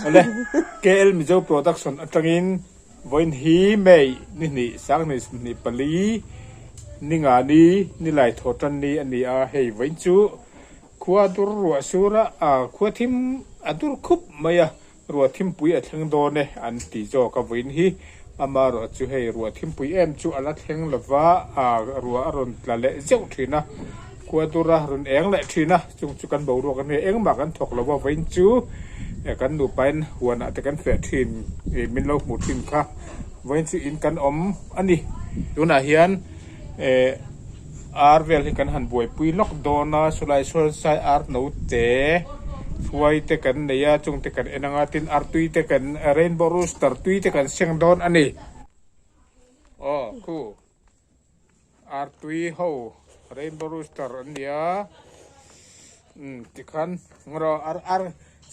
Awle, KL Mizo Production atangin vawiin hi May ni hnih sanghnih 24 ni nga ni nilai thaw tan ni a ni a, hei vawiin chu khua dur ruah sur a, khua thim a dur khup mai a, Ruah thimpui a thleng dawn e an ti zawk a vawiin hi. Amaherawh chu hei ruah thimpui em chu a la thleng lova, ruah a rawn tla leh zeuh thin a, khua dur a rawn eng leh thin a, chung chu kan boruak a nia engmah kan thawk lova vawiin chu kan nupain huanah te kan feh thin ih min lo hmuh thin kha vawiin chu in kan awm a ni. Tunah hian eh Ar vel hi kan han buaipui lawk dawn a, sawlai sawn sai ar note hruai te kan nei a, chung te kan en anga tin ar tui te kan rainbow rooster tui te kan seng dawn a ni. Aw khu ar tui ho rainbow rooster an ni a, umm tikhan ngaw ar ar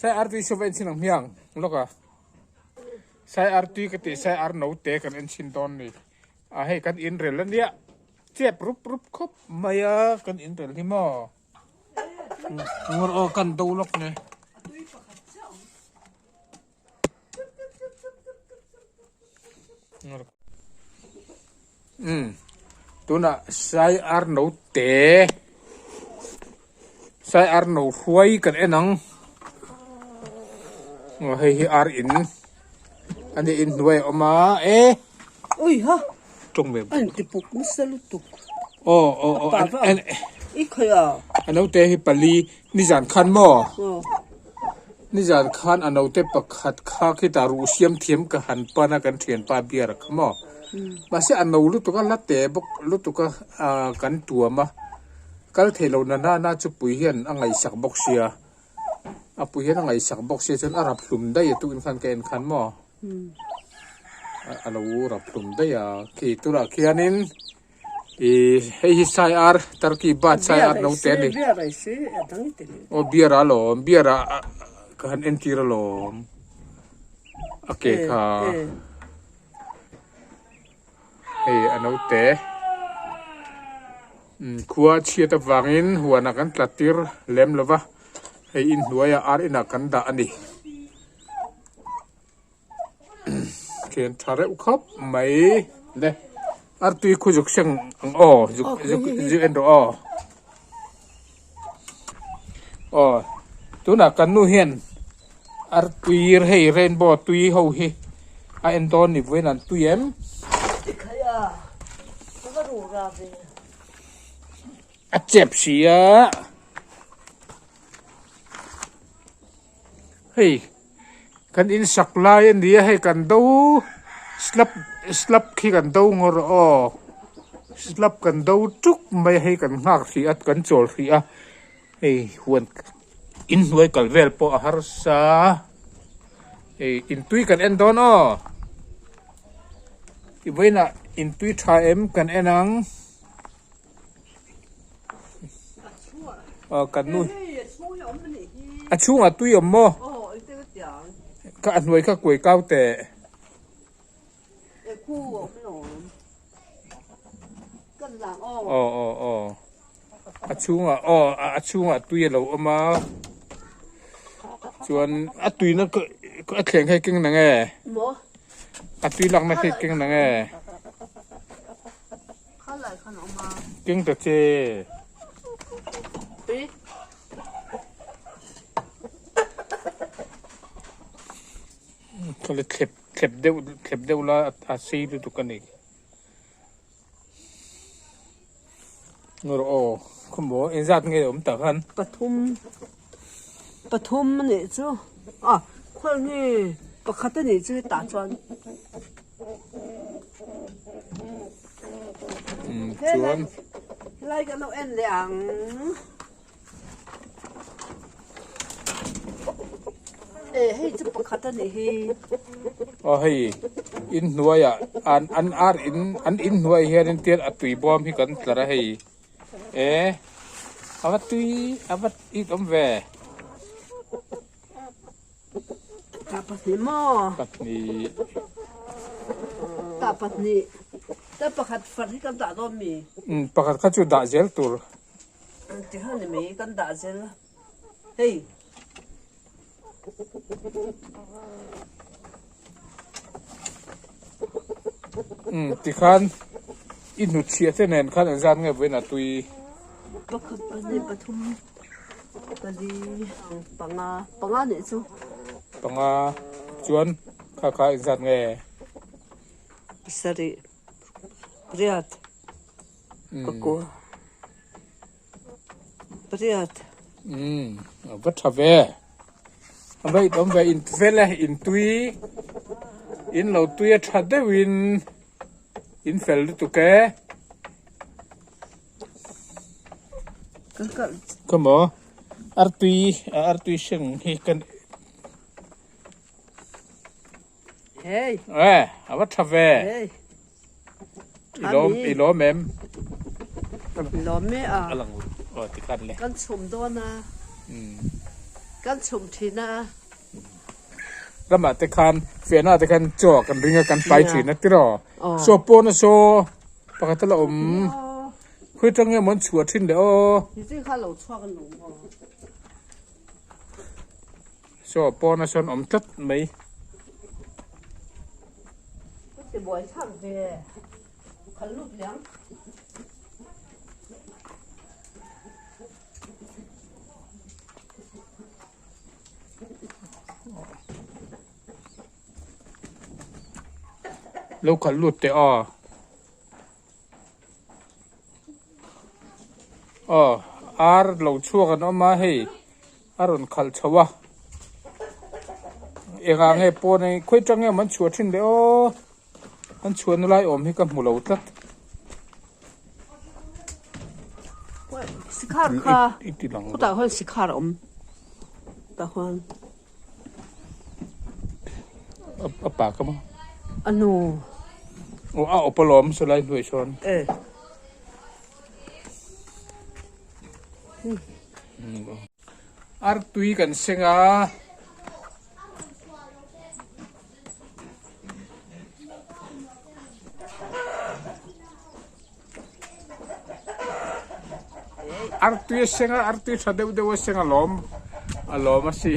sai ar tui saw va en chhin ang hmiang lawk a, sai ar tui ka tih sai ar note kan en chhin dawn a ni. A hei kan inrel a nia chep rup rup khawp mai a kan inrel hi maw ngur aw kan do lawk nge um tunah sai ar no te sai ar no hruai kan en ang aw hei hi ar in ani inhnuai a awm a e ui ha tawng ve a inti puk nasa lutuk aw aw aw an i khawi a a naute hi pali nizan khan maw nizan khan a naute pakhat kha khitah ruh siam thiam ka han pan a kan thianpa biar kha maw mahse a no lutuk a la te bawk lutuk a ah kan tuam a. Kal thei lo na na na chu pui hian a ngaihsak bawk sia, a pui hian a ngaihsak bawk sia chuan a rap hlum daih a tukin khan ka en khan maw a lo rap hlum daih a khi turah khianin ih hei hi sai ar turkey bird sai ar no te a ni aw beer a lawm beer ah ka han entir alawm a ke kha. Hei a naute khua chhiat avangin huanah kan tla tir lem lo va, hei inhnuaiah ar inah kan dah a ni. Khian tha reuh khawp mai le artui khu zuk seng ang aw zuk zuk zuk en rawh aw. Aw tunah kan nu hian artui hei rainbow tui ho hi a en dawn ni vawiin an tui em? A chep si a hei kan in sak lai a ni a hei kan do slab slab khi kan do ngawr aw slab kan do tuk mai a hei kan nghak hrih a kan chawl hrih a hei huan inhnuai kal vel pawh a harsa hei intui kan en dawn aw i vawiinah intui tha em kan en ang. Aw kan nu a chhungah tui awm maw ka a hnuai kha kuai kau teh aw aw aw a chhungah aw a chhungah tui a lo awm a chuan a tuina a thleng kha i keng nang e a tui lakna kha i keng nang e. Keng ta che. Khaw le thlep thlep deuh thlep deuh la a sei lutuk a ni. Ngaw aw khaw maw engzat nge awm tak han. Pathum pathum a nih chu a khawi nge pakhat a nih chu hetah chuan. Chuan Helai kan lo en leh ang. E hei chu pakhat a nih hi. Aw hei in hnuaiah an an ar in an in hnuai hianin tian a tui bawm hi kan tlar a hei e a va tui a va it awm ve. Tah pahnih maw? Pahnih. Tah pahnih. Tah pakhat far hi kan dah dawn mi? Um, pakhat kha chu dah zel tur. Ti han ni mai kan dah zel. Hei. Umm tikhan i hnutchhiah te nen khan engzat nge vawiin a tui? Pakhat pahnih pathum pali panga panga nih chu. Panga chuan kha kha engzat nge? Pasarih pariat pakua. Pariat. Umm a va tha ve. A va inawm ve in vel e in tui in lo tui a tha deuhin in fel lutuk e. Khawmaw artui artui hring hi kan Hey. E a va tha ve. Hey. I lawm i lawm em? Lawm me a. A lang aw ti khan le. Kan chhum dawn a. Kan chhum thin a. Ramah te khan fiahna te khan chaw kan ring a kan pai thin a tiraw. Saw pawn a saw pakhat a la awm. Khawi tang nge maw an chhuah thin le aw. Ni kha lo chhuak an awm aw. Saw pawn a sawn awm tlat mai. Ka ti buai thlak ve khal lut liang. Lo khalh lut teh aw. Aw ar lo chhuak an awm a hei a rawn khalh chho a engah nge pawn a khawi tang nge maw an chhuah thin le aw an chhuahna lai awm hi ka hmu lo tlat. Sikhar kha khutah khuan sikhar a awm tah khuan. A pa ka maw? A nu. Aw a awp alawm saw lai hnuai sawn. E. Artui kan seng a. Artui a seng a, artui tha deuh deuh a seng a lawm a lawm a si.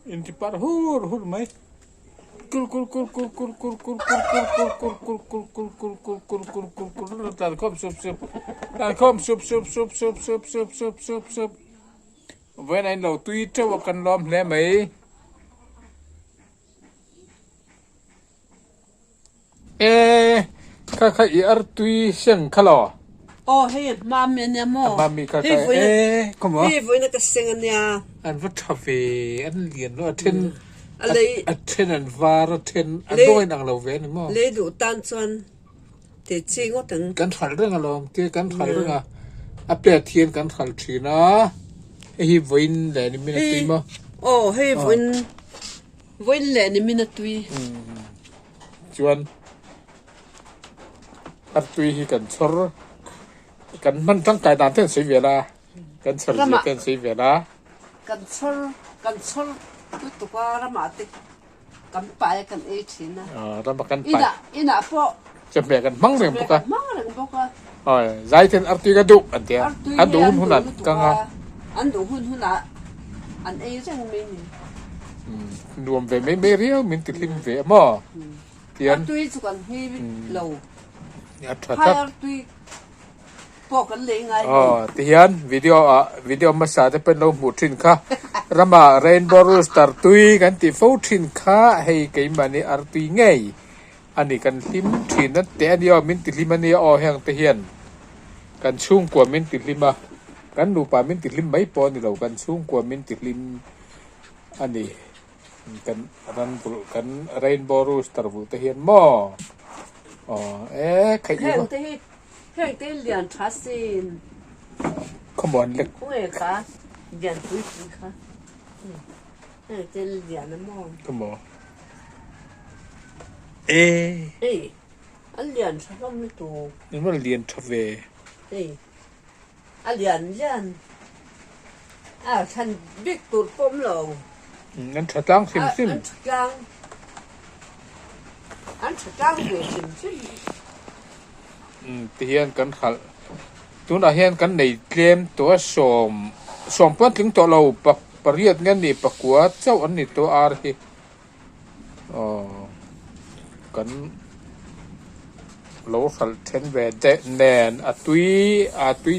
Inti par hur hur mai. Kur kur kur kur kur kur kur kur kur kur kur kur kur kur kur kur kur kur kur kur tlan khawm sup sup tlan khawm sup sup sup sup sup sup sup sup sup vawiin a inlo tui teuh a kan lawm hle mai. E kha kha i artui seng kha lo. Aw hei hmami ania maw? Hmami kha kha e khawmaw? Hei vawiin ka seng ania. An va tha ve an lian lo a then a then an var a then an rawng a inang lo ve ani maw? Lei duh tan chuan tih chi ngawt ang. Kan hral reng alawm tia kan hral reng a a pet hian kan hral thin a hei hi vawiin leh nimin a tui maw? Aw hei vawiin Vawiin leh nimin a tui. Chuan a tui hi kan chhawr kan hman tangkai dan te an sawi vel a, kan chhawr zia te an sawi vel a. Kan chhawr kan chhawr lutuk a ramah te kan pai a kan ei thin a. Ramah kan pai. Inah inah pawh. Chawhmeh kan hmang reng bawk a. Chawhmeh kan hmang reng bawk a. Awi zai ten artui ka duh an ti a. An duh hun hunah kang a. An duh hun hunah an ei reng mai ni. Nuam ve mai mai riau min ti hlim ve a maw? Tian. Artui chu kan hlui lo. A tha Phai tlat. artui pawh kan lei ngai lo. Aw tihian video ah video hmasa te pawh in lo hmuh thin kha. Rama rainbow rooster tui kan tih fo thin kha hei keimahni artui ngei A ni kan hlim thin a teh a nia aw min ti hlim a nia aw heng te hian kan chhungkua min ti hlim a kan nupa min ti hlim mai pawh a ni lo kan chhungkua min ti hlim a ni kan ran vulh kan rainbow rooster vulh te hian maw aw e khaih i Heng te hi heng te hi lian tha sin khawmuan lek khawnge kha lian pui pui kha heng te lian a maw khawmaw E. Hei, a lian tha hlawm lutuk. Eng emaw lian tha ve. Hei, a lian lian. A thlan bik tur pawh awm lo. An tha tlang hrim hrim. An tha tlang. An tha tlang ve hrim hrim. Ti hian kan hralh. Tunah hian kan nei tlem tawh a sawm sawm pawh an tling tawh lo pariat nge ni pakua chauh an ni tawh ar hi. Aw kan lo hralh then ve deuh nen a tui a tui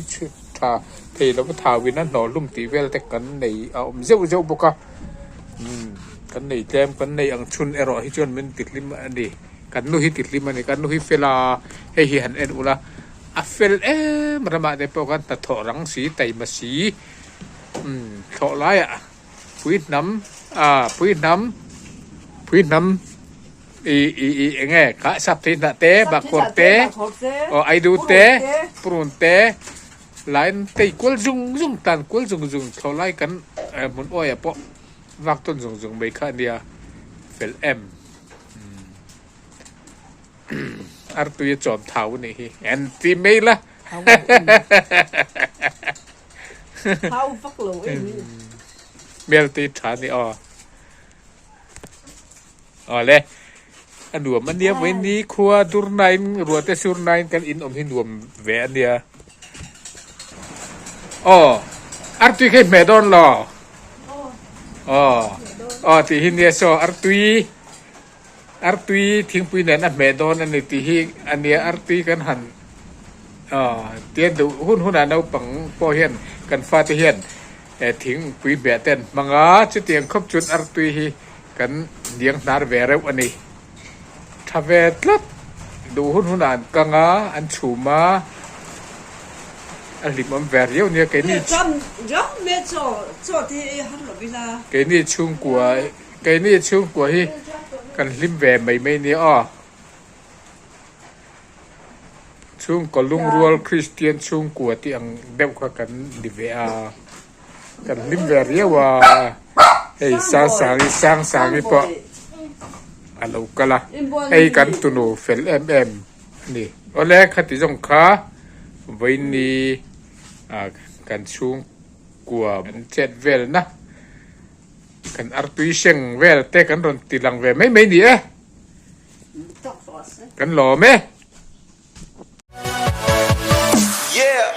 tha thei lova thauin a hnawh hlum tih vel te kan nei a awm zeuh zeuh bawk a umm kan nei tlem kan nei ang chhun erawh hi chuan min ti hlim a ni kan nu hi ti hlim a ni kan nu hi fel a hei hi han en ula a fel em ramah te pawh khan hnathawh rang si taima si umm thlawh laiah. Pui hnam ah pui hnam pui hnam i i i eng nge kha sap thei hnah te bahkhawr te aw aidu te purun te line tei kual zung zung tan kual zung zung thlawh lai kan hmun awi ah pawh vak tawn zung zung mai kha a nia fel em artui a chawm thau a nih hi en ti mai la. Thau vak lo em hi. Hmel te tha ni aw. Aw le. A nuam a nia vawi ni khua dur nain ruah te sur nain kan in awm hi nuam ve a nia. Aw. Artui kha i hmeh dawn lo. Aw. Aw tih hi nia saw artui Artui thingpui nen a hmeh dawn a ni tih hi a nia, artui kan han tia duh hun hunah naupang pawh hian kan fate hian thingpui hmeh te an hmang a, chutiang khawp chuan artui hi kan hniang hnar ve reuh a ni. Tha ve tlat, duh hun hunah an kang a, an chhum a, a hlimawm ve riau nia keini keini chhungkua Keini chhungkua hi kan hlim ve mai mai nia aw. Chhungkaw lungrual Kristian chhungkua tih ang deuh kha kan ni ve a, kan hlim ve riau a. Hei Sangsangi Sangsangi pawh a lo kal a, hei kan tunu fel em em a ni. Awle khati zawng kha vawiini kan chhungkua an chet velna. Kan artui seng vel te kan rawn ti lang ve mai mai ni e. Kan lawm e. Yeah.